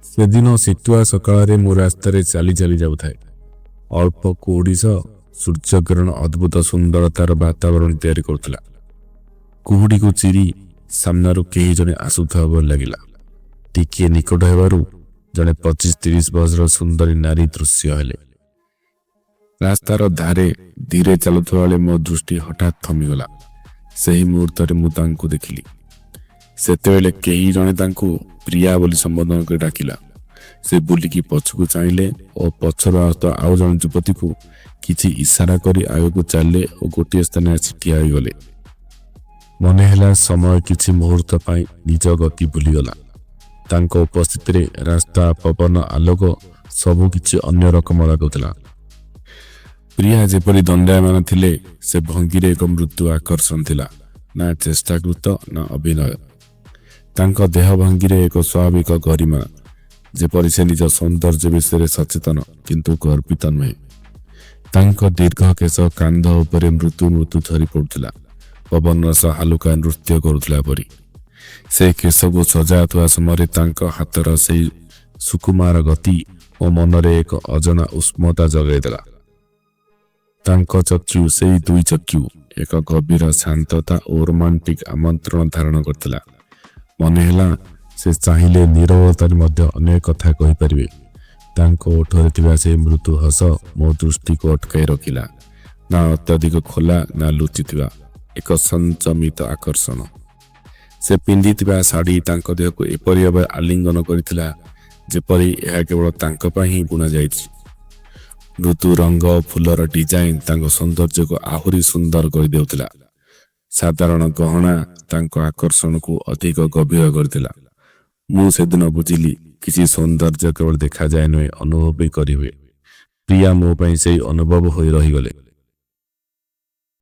ସେଦିନ ଶୀତୁଆ ସକାଳରେ ମୁଁ ରାସ୍ତାରେ ଚାଲି ଚାଲି ଯାଉଥାଏ। ଅଳ୍ପ କୁହୁଡ଼ି ସହ ସୂର୍ଯ୍ୟକିରଣ ଅଦ୍ଭୁତ ସୁନ୍ଦରତାର ବାତାବରଣ ତିଆରି କରୁଥିଲା। କୁହୁଡ଼ିକୁ ଚିରି ସାମ୍ନାରୁ କେହି ଜଣେ ଆସୁଥିବା ପରି ଲାଗିଲା। ଟିକିଏ ନିକଟ ହେବାରୁ ଜଣେ 25-30 ବର୍ଷର ସୁନ୍ଦରୀ ନାରୀ ଦୃଶ୍ୟ ହେଲେ। ରାସ୍ତାର ଧାରେ ଧୀରେ ଚାଲୁଥିବା ବେଳେ ମୋ ଦୃଷ୍ଟି ହଠାତ୍ ଥମିଗଲା। ସେହି ମୁହୂର୍ତ୍ତରେ ମୁଁ ତାଙ୍କୁ ଦେଖିଲି। ସେତେବେଳେ କେହି ଜଣେ ତାଙ୍କୁ ପ୍ରିୟା ବୋଲି ସମ୍ବୋଧନ କରି ଡାକିଲା। ସେ ବୁଲିକି ପଛକୁ ଚାହିଁଲେ ଓ ପଛରୁ ଆସୁଥିବା ଆଉ ଜଣେ ଯୁବତୀକୁ କିଛି ଇସାରା କରି ଆଗକୁ ଚାଲିଲେ ଓ ଗୋଟିଏ ସ୍ଥାନରେ ଆସି ଠିଆ ହୋଇଗଲେ। ମନେ ହେଲା, ସମୟ କିଛି ମୁହୂର୍ତ୍ତ ପାଇଁ ନିଜ ଗତି ଭୁଲିଗଲା। ତାଙ୍କ ଉପସ୍ଥିତିରେ ରାସ୍ତା, ପବନ, ଆଲୋକ ସବୁ କିଛି ଅନ୍ୟ ରକମ ଲାଗୁଥିଲା। ପ୍ରିୟା ଯେପରି ଦଣ୍ଡାୟମାନ ଥିଲେ, ସେ ଭଙ୍ଗୀରେ ଏକ ମୃଦୁ ଆକର୍ଷଣ ଥିଲା, ନା ଚେଷ୍ଟାକୃତ ନା ଅଭିନୟ। ତାଙ୍କ ଦେହ ଭଙ୍ଗୀରେ ଏକ ସ୍ୱାଭାବିକ ଗରିମା, ଯେପରି ସେ ନିଜ ସୌନ୍ଦର୍ଯ୍ୟ ବିଷୟରେ ସଚେତନ କିନ୍ତୁ ଗର୍ବିତ ନୁହେଁ। ତାଙ୍କ ଦୀର୍ଘ କେଶ କାନ୍ଧ ଉପରେ ମୃଦୁ ମୃଦୁ ଝରି ପଡୁଥିଲା, ପବନର ସହ ହାଲୁକା ନୃତ୍ୟ କରୁଥିଲା ପରି। ସେ କେଶକୁ ସଜାଉଥିବା ସମୟରେ ତାଙ୍କ ହାତର ସେଇ ସୁକୁମାର ଗତି ମୋ ମନରେ ଏକ ଅଜଣା ଉଷ୍ମତା ଜଗାଇଦେଲା। ତାଙ୍କ ଚକ୍ଷୁ, ସେଇ ଦୁଇ ଚକ୍ଷୁ, ଏକ ଗଭୀର ଶାନ୍ତତା ଓ ରୋମାଣ୍ଟିକ ଆମନ୍ତ୍ରଣ ଧାରଣ କରିଥିଲା। ମନେ ହେଲା, ସେ ଚାହିଁଲେ ନୀରବତାରେ ମଧ୍ୟ ଅନେକ କଥା କହିପାରିବେ। ତାଙ୍କ ଓଠରେ ଥିବା ସେଇ ମୃଦୁ ହସ ମୋ ଦୃଷ୍ଟିକୁ ଅଟକାଇ ରଖିଲା, ନା ଅତ୍ୟଧିକ ଖୋଲା ନା ଲୁଚିଥିବା, ଏକ ସଂଯମିତ ଆକର୍ଷଣ। ସେ ପିନ୍ଧିଥିବା ଶାଢ଼ୀ ତାଙ୍କ ଦେହକୁ ଏପରି ଭାବେ ଆଲିଙ୍ଗନ କରିଥିଲା, ଯେପରି ଏହା କେବଳ ତାଙ୍କ ପାଇଁ ହିଁ ବୁଣାଯାଇଛି। ମୃଦୁ ରଙ୍ଗ ଓ ଫୁଲର ଡିଜାଇନ ତାଙ୍କ ସୌନ୍ଦର୍ଯ୍ୟକୁ ଆହୁରି ସୁନ୍ଦର କରିଦେଉଥିଲା। ସାଧାରଣ ଗହଣା ତାଙ୍କ ଆକର୍ଷଣକୁ ଅଧିକ ଗଭୀର କରିଥିଲା। ମୁଁ ସେଦିନ ବୁଝିଲି, କିଛି ସୌନ୍ଦର୍ଯ୍ୟ କେବଳ ଦେଖାଯାଏ ନୁହେଁ, ଅନୁଭବ ବି କରିହୁଏ। ପ୍ରିୟା ମୋ ପାଇଁ ସେଇ ଅନୁଭବ ହୋଇ ରହିଗଲେ।